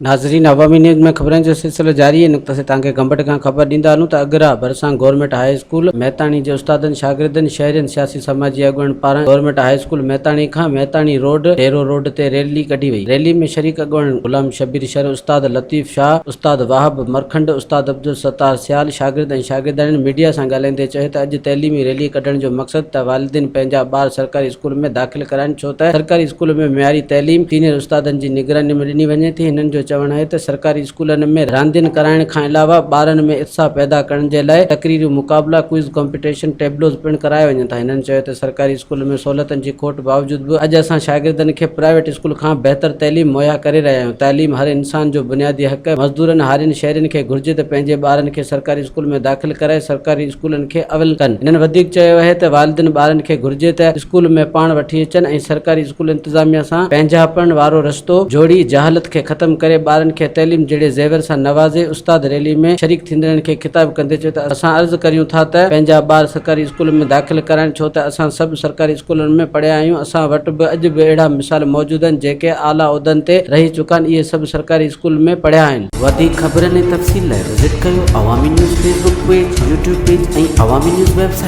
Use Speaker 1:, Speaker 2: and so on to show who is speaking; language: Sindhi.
Speaker 1: ناظرين عوامي نيوز ۾ خبرن جو سلسلو جاري آهي نقطه سي توهان کي گمبٽ کان خبر ڏيندا هلون ته اگرا ڀرسان گورنمينٽ هاء اسڪول مهتاڻي جي استادن شاگردن شهرين سياسي سماجي اڳواڻن پاران گورنمينٽ هاء اسڪول مهتاڻي کان مهتاڻي روڊ ڊيرو روڊ تي ريلي ڪڍي وئي ريلي ۾ شريڪ اڳواڻن غلام شبير شر استاد لطيف شاهه استاد واهب مرکنڊ استاد عبدالستار سيال شاگرد ۽ شاگردياڻين ميڊيا سان ڳالهائيندي چيو ته اڄ تعليمي ريلي ڪڍڻ جو مقصد ته والدين پنهنجا ٻار سرڪاري اسڪول ۾ داخل ڪرائن ڇو ته سرڪاري اسڪول ۾ معياري تعليم سينيئر استادن جي نگراني ۾ ڏني وڃي ٿي. هنن جو چوڻ آهي ته سرڪاري اسڪولن ۾ راندين ڪرائڻ کان علاوه ٻارن ۾ اتساهه پيدا ڪرڻ جي لاء تقريريون مقابلا، ڪوئز ڪامپيٽيشن، ٽيبلوز پڻ ڪرايا وڃن ٿا. هنن چيو ته سرڪاري اسڪول ۾ سهولتن جي کوٽ باوجود به اڄ اسان شاگردن کي پرائيويٽ اسڪول کان بهتر تعليم مهيا ڪري رهيا آهيون. تعليم هر انسان جو بنيادي حق آهي. مزدورن، هارين، شهرين کي گهرجي ته پنهنجي ٻارن کي سرڪاري اسڪول ۾ داخل ڪرائي سرڪاري اسڪولن کي اول ڪن. هنن وڌيڪ چيو آهي ته والدين ٻارن کي گهرجي ته اسڪول ۾ پاڻ وٺي اچن ۽ سرڪاري اسڪول انتظاميا سان پنهنجاپڻ وارو رشتو جوڙي جهالت کي ختم ڪري ٻارن کي تعليم جهڙي زيور سان نوازي استاد ريلي ۾ شريڪ ٿيندڙن کي خطاب ڪندي چيو ته اسان عرض ڪريون ٿا ته پنهنجا ٻار سرڪاري اسڪول ۾ داخل ڪرائين ڇو ته اسان سڀ سرڪاري اسڪولن ۾ پڙهيا آهيون اسان وٽ به اڄ به اهڙا مثال موجود آهن جيڪي اعليٰ عهدن تي رهي چڪا آهن اهي سڀ سرڪاري اسڪول ۾ پڙهيا آهن.
Speaker 2: وڌيڪ خبرن ۽ تفصيل لاء وزٽ ڪيو Awami news Facebook page, YouTube page ۽ Awami news website.